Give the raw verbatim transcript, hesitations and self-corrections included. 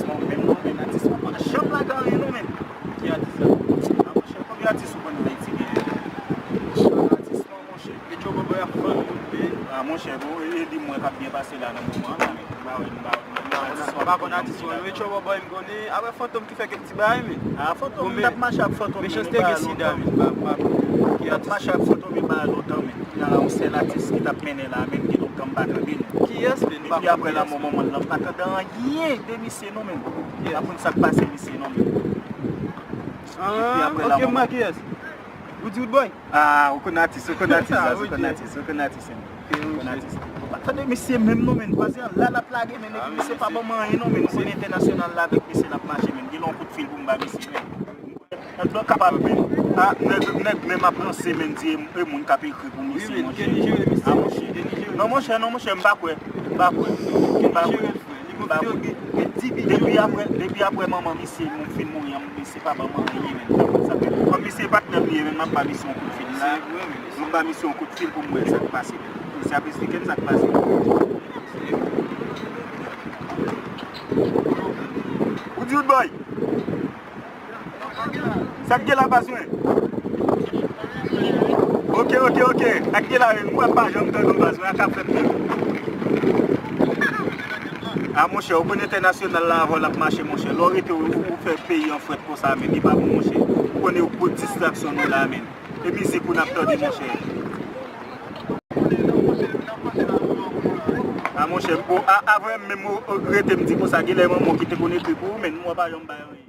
Menm non, men atis mwen pa janm lage anyen non, men. Ki atis sa? A, monchè, konbyen atis ou konn nan Ayiti genyen? Atis mwen, monchè. Metro Bobo ap fann moun, men. A, monchè, bon, e, e li mwen k ap byen pase la nan moman an la, men. M pa wè, m pa, m pa wè atis mwen. M pa konn atis mwen. Metro Bobo, m konnen. Apre Fantom ki fè kèk ti bagay, men. A, Fantom, m t ap mache ak Fantom, men nou pa lontan, men. M t ap mache ak Fantom, men pa lontan, men. Gen yon sèl atis ki t ap mennen la, men gen lontan m pa tande nou. Kiyès, men? M pa konn kiyès. Depi apre lanmò manman l lan, m pa tande anyen de misye non, men. Kiyès? M pa konn sa k pase misye non, men. Ah, depi apre lanmò manman. Ok, m wè kiyès. Ou di Roodboy? Ah, ou konn atis, ou konn atis, ou konn atis, ou konn atis, men. Ou konn atis. M pa tande misye menm non, men. Paske la l ap lage, men, epi misye pa ban m anyen non, men. Ou konnen entènasyonal la avèk misye l ap mache, men. Gen lè yon kout fil pou m ba misye, men. Nèg lan kapab, men. Ah, nèg, nèg menm ap ranse, men, di e, e moun k ap ekri pou misye, monchè. Ah, monchè. Non, monchè, non, monchè, m pa kwè. M pa kwè. M pa kwè. M pa kwè. Depi apre, depi apre manman misye fin mouri an, misye pa ban m anyen, men. M pa konn sa k fè. Kòm misye patnè m li ye, men, m ap ba misye yon kout fil la. M ap ba misye yon kout fil pou m wè sa k pase. Misye ap esplike m sa k pase. Ou di Roodboy? Sa k gen la, baz mwen? Ok, ok, ok. Sa k gen la, men mwen pa janm tande w, baz mwen, ak afè m menm. Ah, monchè, ou konn entènasyonal la, avè w l ap mache, monchè. Lè w rete, ou, ou fè peyi an frèt konsa, men li pa bon, monchè. Ou konnen ou gwo distraksyon nou la, men. E mizik ou n ap tande, monchè. Ah, monchè, bon, a, avè m menm, ou, ou rete m di konsa, gen lè manman w ki te konn ekri pou ou, men mwen pa janm bay anyen.